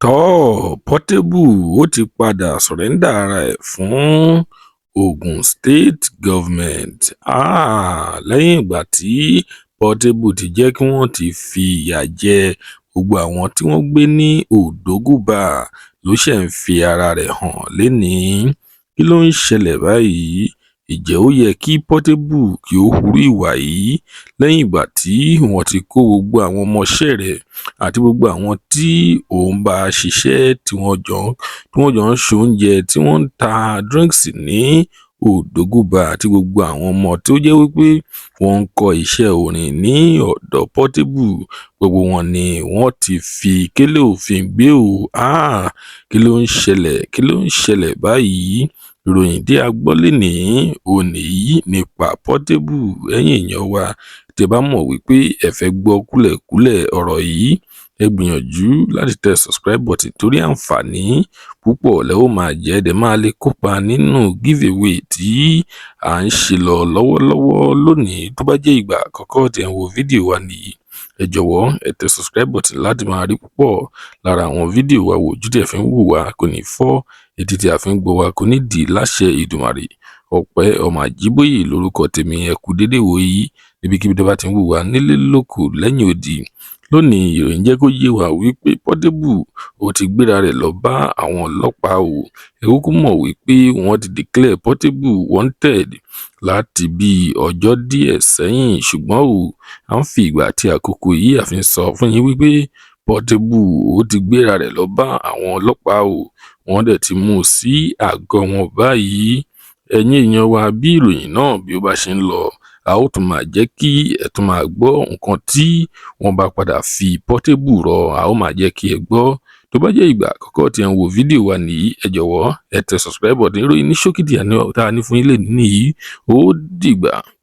Toò, Portable ó ti padà surrender ara ẹ̀ fún Ogun State Government. Háà, lẹ́yìn ìgbà tí Portable ti jẹ́ kí wọ́n ti fìyà jẹ gbogbo àwọn tí wọ́n gbé ní Odogwu Bar ló ṣe ń fi ara rẹ̀ hàn lénìí. Kí ló ń ṣẹlẹ̀ báyìí? Ǹjẹ́ ó yẹ kí Portable kí ó hu irú ìwà yìí lẹ́yìn ìgbà tí wọ́n ti kó gbogbo àwọn ọmọọṣẹ́ rẹ̀ àti gbogbo àwọn tí ó ń bá ṣiṣẹ́, tí wọ́n jọ ń ṣe oúnjẹ, tí wọ́n ń ta drinks ní Odogwu Bar, àti gbogbo àwọn ọmọ tó jẹ́ wípé wọ́n ń kọ́ iṣẹ́ orin ní ọ̀dọ̀ Portable? Gbogbo wọn ni wọ́n ti fi kélé òfin gbé o. Háà, kí ló ń ṣẹlẹ̀? Kí ló ń ṣẹlẹ̀ báyìí? Ìròyìn tí a gbọ́ lénìí òní yìí nípa Portable. Ẹ̀yin èèyàn wa, tí ẹ bá mọ̀ wípé ẹ fẹ́ gbọ́ kúlẹ̀kúlẹ̀ ọ̀rọ̀ yìí, ẹ gbìyànjú láti tẹ subscribe button, torí àǹfààní púpọ̀ lẹ ó máa jẹ́ dẹ̀ máa lè kópa nínú giveaway tí à ń ṣe lọ lọ́wọ́lọ́wọ́ lónìí. Tó bá jẹ́ ìgbà àkọ́kọ́ tí ẹ ń wo fídíò wa nìyí, ẹ jọ̀wọ́, ẹ tẹ subscribe button láti máa rí púpọ̀ lára àwọn fídíò wa wò. Ojú tí ẹ fi ń wò wá kò ní fọ́, etí tí a fi ń gbọ́ wa kò ní dì láṣẹ Ìdùmàrè. Ọpẹ́ ọmọ Àjíbóyè lórúkọ tèmi. Ẹ kú déédéé wò yìí níbikíbi tó bá ti ń wò wá nílé lóko lẹ́yìn odi. Lónìí, ìròyìn jẹ́ kó yé wa wípé Portable ó ti gbéra rẹ̀ lọ bá àwọn ọlọ́pàá o. Ẹ kúkú mọ̀ wípé wọ́n ti declare Portable wanted láti bí ọjọ́ díẹ̀ sẹ́yìn, ṣùgbọ́n o, à ń fi ìgbà àti àkókò yìí àfi ń sọ fún yín wípé Portable ó ti gbéra rẹ̀ lọ bá àwọn ọlọ́pàá o. Wọ́n dẹ̀ ti mú un sí àgọ́ wọn báyìí. Ẹ̀yin èèyàn wa, bí ìròyìn náà bí ó bá ṣe ń lọ, a ó tún máa jẹ́ kí ẹ tún máa gbọ́ nǹkan tí wọ́n bá padà fi Portable rọ, a ó máa jẹ́ kí ẹ gbọ́. Tó bá jẹ́ ìgbà àkọ́kọ́ tí ẹ ń wo fídíò wa nìyí, ẹ jọ̀wọ́, ẹ tẹ subscribe button. Ìròyìn ní ṣókí tí a ní fún yín lè nìyí. Ó dìgbà.